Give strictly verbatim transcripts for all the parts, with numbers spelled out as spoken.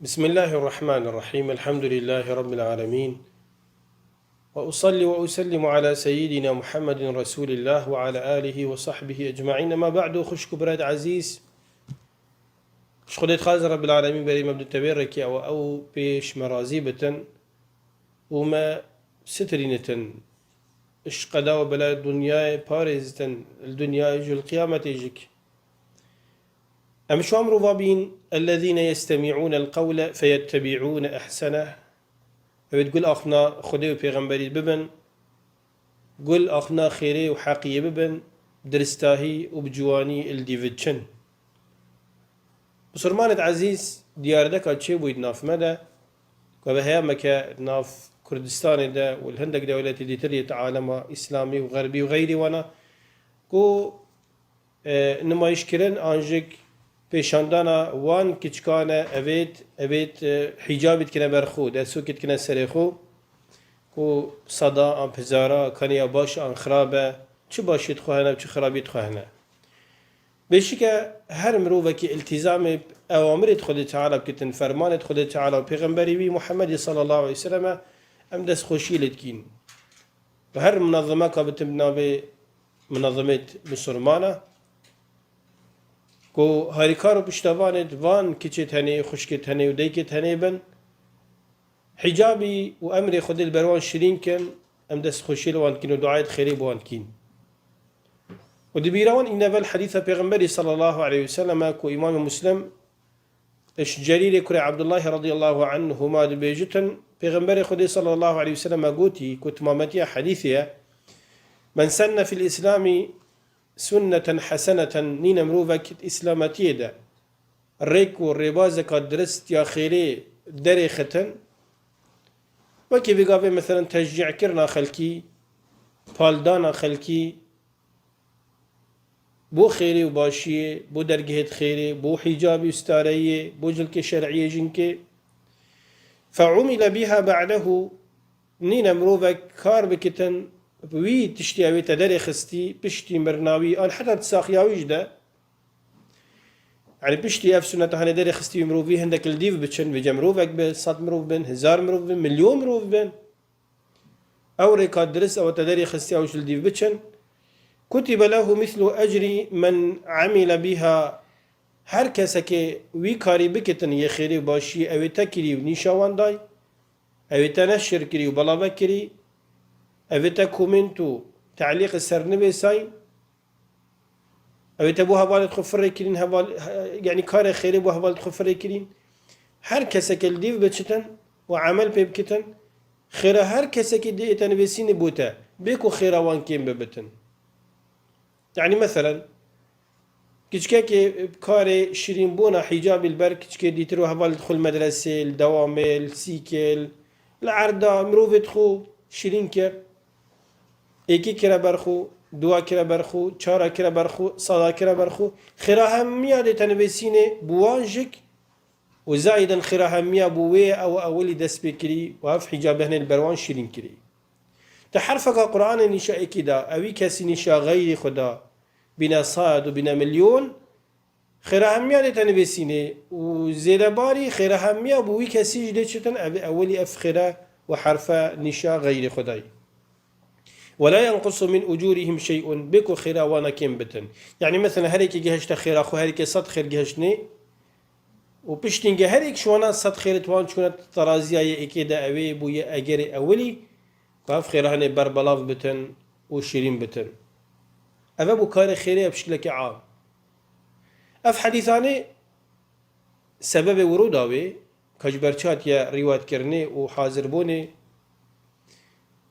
بسم الله الرحمن الرحيم. الحمد لله رب العالمين. وأصلي وأسلم على سيدنا محمد رسول الله وعلى آله وصحبه أجمعين. أما بعد، xwişk û birayet ezîz, ji Xwedê dixwazin Rebbil Alemîn berî me bidite vê rêkê, ew, ew pêş me razî bitin û me sitirînitin, ji qeda û bela dinyayê parêzitin, li dinyayê jî, li qiyametê jî. Em ji wan mirova bîn, الذين يستمعون القول فيتبعون أحسنه. Ew ê gul axna Xwedê û Pêxemberî bibin, gul axna xêrê û heqiyê bibin, diristahî û bi ciwanî li dî biçin. Musulmanêt ezîz, diyar deka çêbûyî di nav me de, ku ev heya me ke di nav Kurdistanê de û li hindek dewletê dîtir yê di alema îslamî û xerbî û xeyrî wana, ku e, nimayîşkirin an jî pêşandana wan kiçikan e, evêt, evêt, e, hîcabî dikine ber xwe, dersokê dikine serê xwe, ku sada an pizara, kaniya baş an xirab e, çi başiyê dixwe hene, çi xirabiyê dixwe hene. Bêşike her mirovekî îltîzamê ewamirê Xwedê Teala bikitin, fermanê Xwedê Teala û Pêxemberê wî Muhemmedî sallallahu aleyhi ve sellem e, em destxweşiyê lê dikîn. Bi her munezemeka bitin bi navê munezemêt misilmana, ku harîkar û piştevanêt van kiçêt henê, xwişkêt henê û daykêt henê bin, hicabî û emrê Xwedê li ber wan şirîn kin, em destxweşî li wan dikîn û duayêt xêrê bi wan dikîn. Û di bîra wan înevel hedîsa Pêxemberî sallallahu aleyhi ve sellem e ku Îmamê Muslim Ji Cerîrê kurê Ebdullahê radiyallahu anhuma dibêjitin, Pêxemberê Xwedê sallallahu aleyhi ve sellem gotî ku timametiya hedîsê ye, "Men senne fil Îslamî sunneten heseneten", nîne mirovek di Îslametiyê de rêk û rêbazeka dirist ya xêrê derêxitin, wekî vê gavê, meselen, teşcî'kirina xelkî, paldana xelkî, bo xêrê û başiyê, bo dergehêt xêrê, bo hîcabî û stareyiyê, bo cilkê şer'iyê jinkê. Fe'umile biha ba'dehu, nîne mirovek kar bikitin, wî tiştî ew ê te derê xistî, piştî mirina wî, an heta di saxiya wî jî de. Yanî piştî ev sunneta hanê derê xistî wî mirovî hindek li dîv biçin, vêce mirovek bi, sed mirov bin, hezar mirov bin, milyon mirov bin. Ew rêka dirist ew te derê xistiya û ji li dîv biçin. Kutibe lehu mislu ecrî men amile biha. Her kesekê wî karî bikitin yê xêrê û başiyê ew ê te kirî û nîşa wan day, ew ê te neşir kirî û belave kirî, ew ê te komênt û telîq ser nivêsayîn. Ew ê te bo hevalêt xwe firê kirîn, heval, he, yanî karê xêrê bo hevalêt xwe firê kirîn. Her keseke li dîv biçitin û emel pê bikitin, xêra her kesekî dê ê te nivêsînê bo te, bê ku xêra wan kêm bibitin. Yanî meselen, kiçikekê karê şirînbûna hîcabî li ber kiçikê dîtir û hevalêt xwe li medresê, li dewamê, li sîkê, li erda mirovêt xwe şirîn kir. Êkê kire ber xwe, dua kire ber xwe, çara kire ber xwe, sada kire ber xwe. Xêra hemiya dê te nivêsînê bi wan jik û zayiden xêra hemiya bi wê ew ewilî dest pê kirî û ev hîcabê hinê li ber wan şirîn kirî. Te herfeka Qur'anê nîşa êkî da, ewî kesî nîşa xeyrî xwe da, bîne sed û bîne milyon, xêra hemiya dê te nivêsînê û zêdebarî xêra hemiya bi wî kesî jî dê çitin, ev ewilî ev xêra û herfe nîşa xeyrê xwe dayî. Ve la yenqusu min ucurihim şey'un, bê ku xêra wana kêm bitin. Yanî mesela her êkê gihişte xêra xwe, her êkê sed xêr gihiştinê û piştînge her êk ji wana sed xêrêt wan çûne teraziya yê êkê de, ewê bûye egerê ewilî, ku ev xêra hinê berbelav bitin û şirîn bitin. Ev e bû karê xêrê ye bi şiklekî am. Ev hedîsanê sebebê wurûda wê, ka ji ber çi hatiye rîwayetkirinê û hazirbûnê.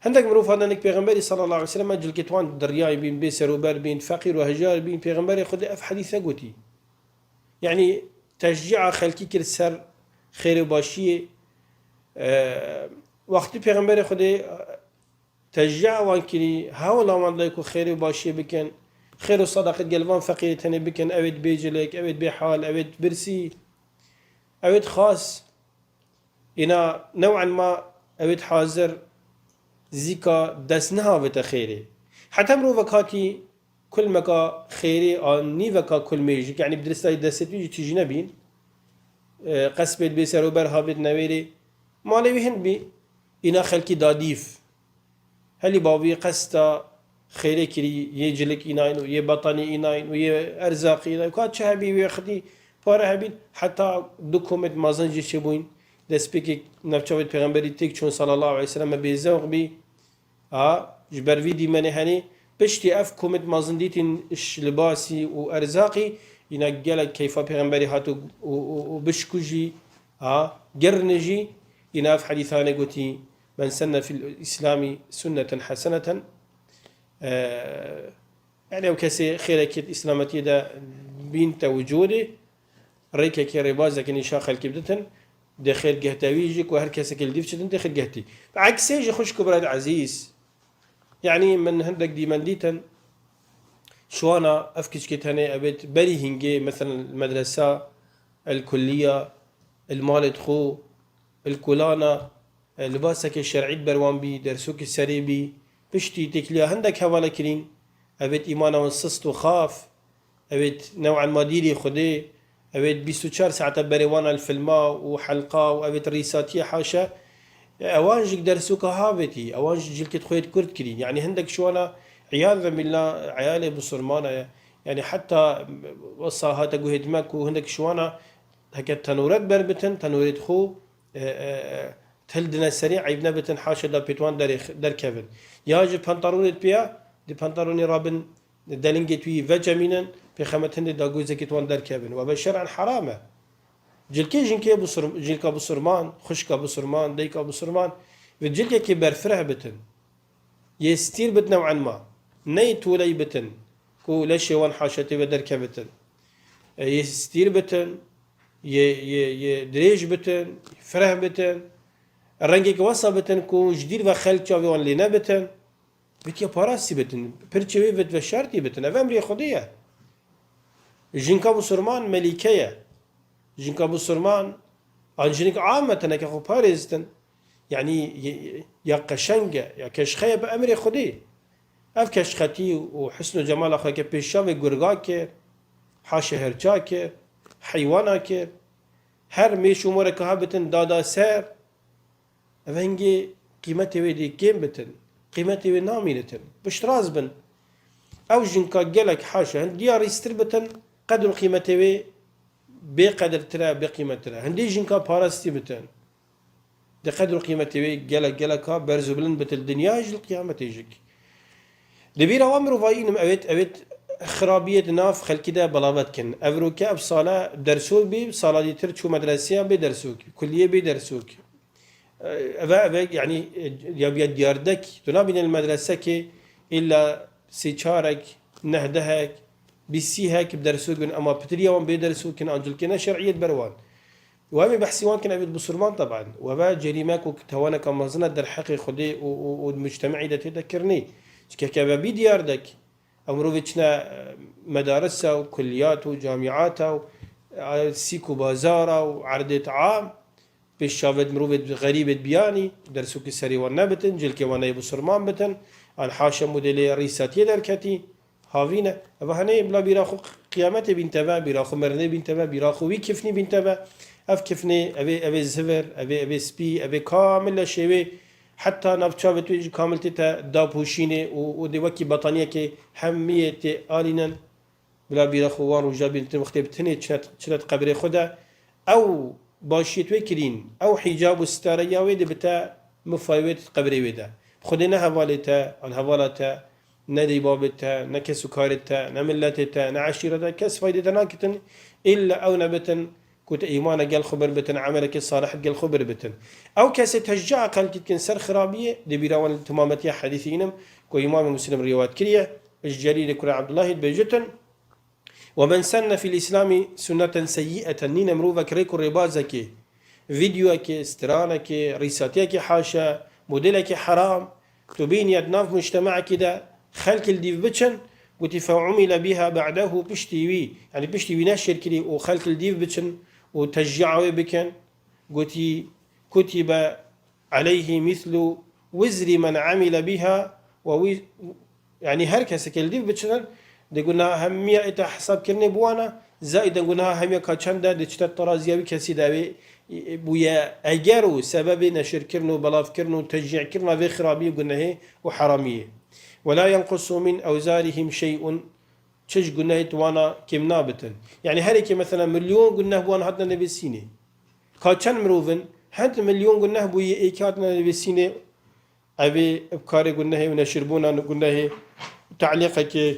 Hindek mirov hene nik Pêxemberî sallallahu aleyhi ve sellem cilkê wan diriyayî bîn, bê serûber bîn, feqîr û hejar bîn, Pêxemberê Xwedê ev hedîse gotî. Yanî teşcî'a xelkî kir ser xêr û başiyê. E, wextî Pêxemberê Xwedê teşcî'a wan kirî, hewla wan dayî ku xêr û başiyê bikin, xêr û sedaqet gel van feqîrê tenê bikin, ewêt bê cilek, ewêt bê hal, ewêt birsî, ewêt xas. Îna new'en ma ewêt hazir zîka dest niha bite xêrê. Heta mirovek hatî kulmeka xêrê an nîveka kulmê jî, yanî bi diristayî destê wî jî tijî nebîn. e, qespê dibê ser û ber habêt newêrê. Malê wî hin bî, îna xelkî da dîv. Helî bavî qesta xêrê kirî, yê cilik înayîn û yê betanî înayîn û yê erzaqî înayîn. Ka çi hebî wê xidî, pare hebîn, heta du komêt mezin jî çêbûyîn. Destpêkê navçavêt pêxemberî têk çûn sallallahu aleyhi ve sellem, me bêzewq bî. Ha, ji ber vî dîmenê henî piştî ev komêt mezin dîtîn ji libasî û erzaqî, îna gelek keyfa pêxemberî hat û, û, û, û bişku jî, ha, girne jî, îna ev hedîsanê gotî, "Men senne fil îslamî sunneten heseneten." Eee, yani ew kesê xêrekê di îslametiyê de bîn te wicûdê, rêkekê rêbazekê nîşa xelkî biditin, dê xêr gehte wî jî ku her kesekê li dîv çitin dê xêr gehtî. Bi eksê jî xwişk û birayt ezîz. Yani min hindek dîmen dîtin, şiwana ev kiçkê tenê ebêt berî hingê, meselen medresa, el kulliya, el malê xwe, el kulana, e, libaseke şer'î ber wan bî, dersokê serê bî, piştî têkiliya hindek hevala kirîn, evêt îmana wan sist û xaf, evêt new'an ma dîrî Xwedê, evêt bîst û çar saeta berê wan el filma û helqa û evêt rîsatiyê haşa, e, ewan jî dersoka ha vetî, ewan jî cilkêt xwe yêt kurt kirîn. Yani hindek şiwana, iyazem billah, eyalê bisurmana ye. Yani heta wesa hate guhêt me ku hindek şiwana heke tenûret ber bitin, tenûrêt xwe, e, e, e, til dine serî, eyb nebitin, haşa da pêt wan derê, derkevin. Ya ji pantaronê piya, di pantaronê rabin delingê tu yî vecemînin, pêxemet hindê da gozekê tu wan derkevin. Ve be şer'en heram e. Cilkê jinkê bisurm-, cilka bisurman, xwişka bisurman, dayika bisurman, ve cilkekê berfireh bitin. Yê stîr bitin ew enma. Ney tûley bitin, ku leşê wan haşa tê ve derkevitin. E, yê stîr bitin, yê, yê, yê dirêj bitin, fireh bitin, rengek wesa bitin ku ji dîr ve xelk çavê wan lê nebitin. Vitiye parastî bitin, pirçê wê vit ve şertî bitin. Ev emrê Xwedê ye. Jinka bisurman melîke ye. Jinka bisurman, an jinik ameten eke xwe parêztin. Yani ye-, ya qeşeng e, ya keşxe ye bi emrê Xwedê. Ev keşxetî û husn û cemala xwe ke pêşa vê gurga kir, haşa herça kir, heywana kir, her mêş û moreke ha bitin dada ser, ev hingê qîmetê wê dê kêm bitin, qîmetê wê namînitin. Piştrast bin. Ew jinka gelek haşa, hin diya rîstir bitin, qedr û qîmetê wê bê qedirtir e, bê qîmettir e. Hindê jinka parastî bitin. Di qedr û qîmetê wê gelek geleka berz û bilind bitil dinya jî li qiyametê jî. Di bîra wan mirovayî înim ewêt, ewêt xirabiyê di nav xelkî de belavet kin. Evroke ev sala derso bî, sala dîtir çû medreseya bê dersok, kulliyê bê dersok. Eve, eve, yani, ya, ya diyardek, tu nabîne li medresekê illa sê çarek, neh dehek, bîst sîhek bi dersok bin, ama pitiriya wan bê dersok kin, ancilkê ne şer'iyet ber wan. Û em ê behsî wan kin, ev ê bisurman teben. Û ev e cerîmek û tewaneka mezin e derheqê Xwedê û, û, û di mujtema'î de tê de kirinê. Çike ke ev e bî diyar dek, ew mirovê çine, e, medarisa û kulliyat û camiyata û, e, sîk û bazara û erdê taam, pêş çavêt mirovêt xerîbêt biyanî, dersokî serê wan nebitin, cilkê wan neyê bisurman bitin, an haşa modêlê rîsatiyê derketî. Havîn e. Eva henê bila bîra xwe qiyametê bîn te ve, bîra xwe mirinê bîn te ve, bîra xwe wî kifnî bîn te ve. Ev kifnê, evê, evê zivir, evê, evê spî, evê kamil leşê wê. Heta nav çavê tu jî kamil tê te dapoşînê û, û dê wekî bataniyekê hemiyê tê alînin. Bila bîra xwe wan roja bîn tu wextê bi tinê çinet, çinet qebrê xwe de. Ew başiyê tu wê kirîn, ew hîcab û sitareya wê dê bi te mifayê wê di qebrê wê de. Xwedê ne hevalê te, an hevala te, ne dê babê te, ne kes û karê te, ne miletê te, ne eşîreta kes faydê te nakitin, îlla ew nebitin ku te îmana gel xwe bir bitin, emelekê salih gel xwe bir bitin. Ew kesê teşcia xelkî dikin ser xirabiyê, dê bîra wan li timametiya hedîsê înim ku Îmamê Muslim rîwayet kiriye, ji Cerîrê kurê Ebdullahî dibêjitin, "Ve men senne fil Îslamî sunneten seyyi'eten", nîne mirovek rêk û rêbazekê, vîdyoyekê, stranekê, rîsatiyekê haşa, modelekê heram, tu bînî di nav mujtema'ekî de xelk li dîv biçin, gotî, "Fe umile biha ba'dehu", piştî wî, yani piştî wî neşir kirî û xelk li dîv biçin û teşci'a wê bikin, gotî, "Kutibe aleyhi mislu wizri men amile biha", we wî, yani her kesek li dîv biçin, Dê gunaha hemiya ê te hesabkirinê bi wan e, zaîden gunaha hemiya ka çend e, dê çite teraziya wî kesî de wê bûye eger û sebebê neşirkirin û belavkirin û teşcî'kirina vê xirabî û gunehê û heramiyê. Ve la yenqusu min ewzarihim şey'un, çi ji gunehê di wana kêm nabitin. Yanî herêkê mesela milyon guneh bi wan hatine nivîsînê. Ka çend mirov in, hend milyon guneh bûyî ê kê hatine nivîsînê, evê bi karê gunehê û neşirbûna gunehê û te'lîqekê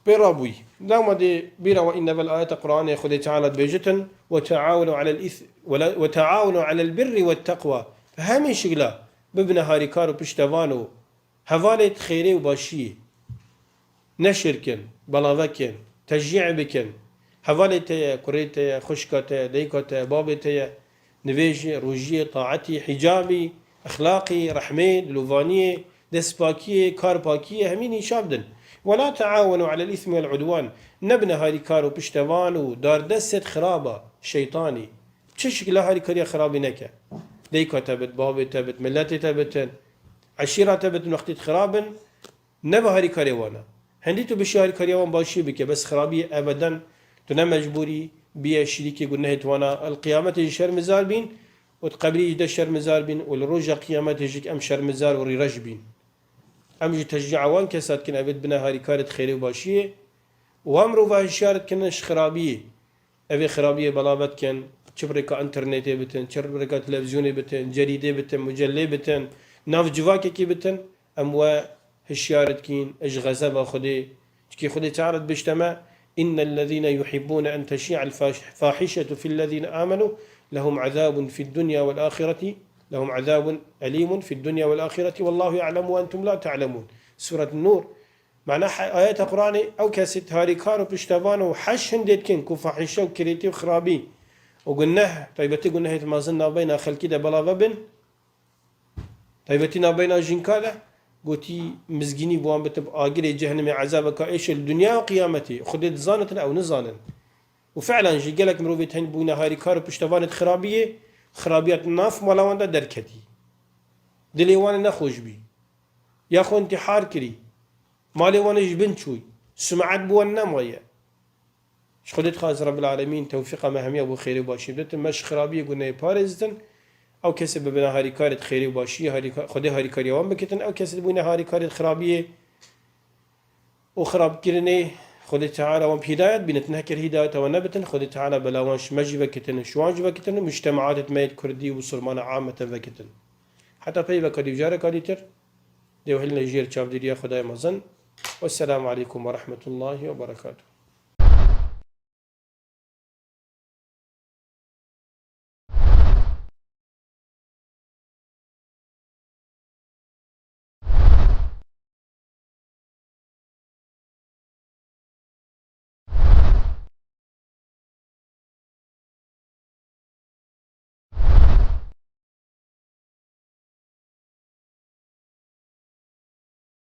pê rabûyî. Dema dê bîra we îne vel ayeta Qur'anê Xwedê Teala dibêjitin, "Ve teawenu alel îth-, ve la, ve teawenu alel birri ve teqwa." Bi hemî şikla bibine harîkar û piştevan û hevalê xêrê û başiyê. Neşirkin, belavekin, teşcî bikin. Hevalê te ye, kurê te ye, xwişka te ye, dayika te ye, babê te ye. Nivêjê, rojiyê, taetî, hicabî, exlaqî, rehmê, dilovaniyê, destpakiyê, karpakiyê, hemî nîşan bidin. Ve la teawenu alel îsmi vel udwan. Nebine harîkar û piştevan û dardestêt xiraba, şeytanî. Çi şikila harîkariya xirabî neke. Dayika te bit, babê te bit, miletê te bitin, eşîra te bitin, wextî xirab in, nebe harîkarê wan e. Hindî tu bişî harîkariya wan başiyê bike, bes xirabiyê ebeden tu ne mecbûrî bîye şirîkê gunehê di wan e. El qiyametê jî şermizar bîn û di qebrî jî de şermizar bîn û li roja qiyametê jî em şermizar û rîreş bîn. Em jî teşcî'a wan kesa dikin, evê dibine harîkarê di xêrê û başiyê û wan mirova hişyar dikin ji xirabiyê. Evê xirabiyê belav dikin, çi bi rêka înternetê bitin, çi bi rêka televîzyonê bitin, cerîdê bitin, mucellê bitin, nav civakekî bitin, em we hişyar dikîn ji xezeba Xwedê. Çikî Xwedê Teala dibêjte me, "Innellezîne yuhibbûne en teşî'el faş-, fahîşetu fillezîne amenû lehum azabun fid dunya vel ahireti, lehum azabun elîmun fid dunya vel ahireti, vallahu ya'lemu ve entum la ta'lemûn." Suret Nur. Mana he-, ayeta Qur'anê, ew kesê harîkar û piştevan û heş hindê dikin ku fahîşe û kirêtî û xirabî û guneh, taybetî gunehê mezin navbeyna xelkî de belave bin, taybetî navbeyna jinka de, gotî mizgînî bi wan bitin bi agirê cehennemê ezabeka êş li dinya û qiyametê. Xwedê dizanitin ew nizanin. Û fi'lan jî gelek mirovê tên bûne harîkar û piştevanê di xirabiyê, xirabiya di nav mala wan de derketî. Dilê wan ê nexweş bî. Ya xwe întîhar kirî. Malê wan ê ji bin çûy. Sumet bi wan nemaye. Ji Xwedê dixwazin Rebbil Alemîn tewfîqa me hemiya bo xêrê û başî biditin. Me ji xirabiyê gunehê parêzitin. Ew kesê bibine harîkarê di xêrê û başiyê, harîka-, Xwedê harîkariya wan bikitin. Ew kesê dibûne harîkarê di xirabiyê û xirabkirinê, Xwedê Teala wan bi hîdayet bînitin. Heker hîdayeta wan nebitin, Xwedê Teala bela wan ji me jî vekitin, ji wan jî vekitin û mujtemaatê me yê Kurdî û Musulmana ameten vekitin. Heta peyveka dî û careka dîtir, dê we hilne jêr çavdêriya Xwedayê mezin. Wesselamu aleykum ve rahmetullahi ve berekatuhu.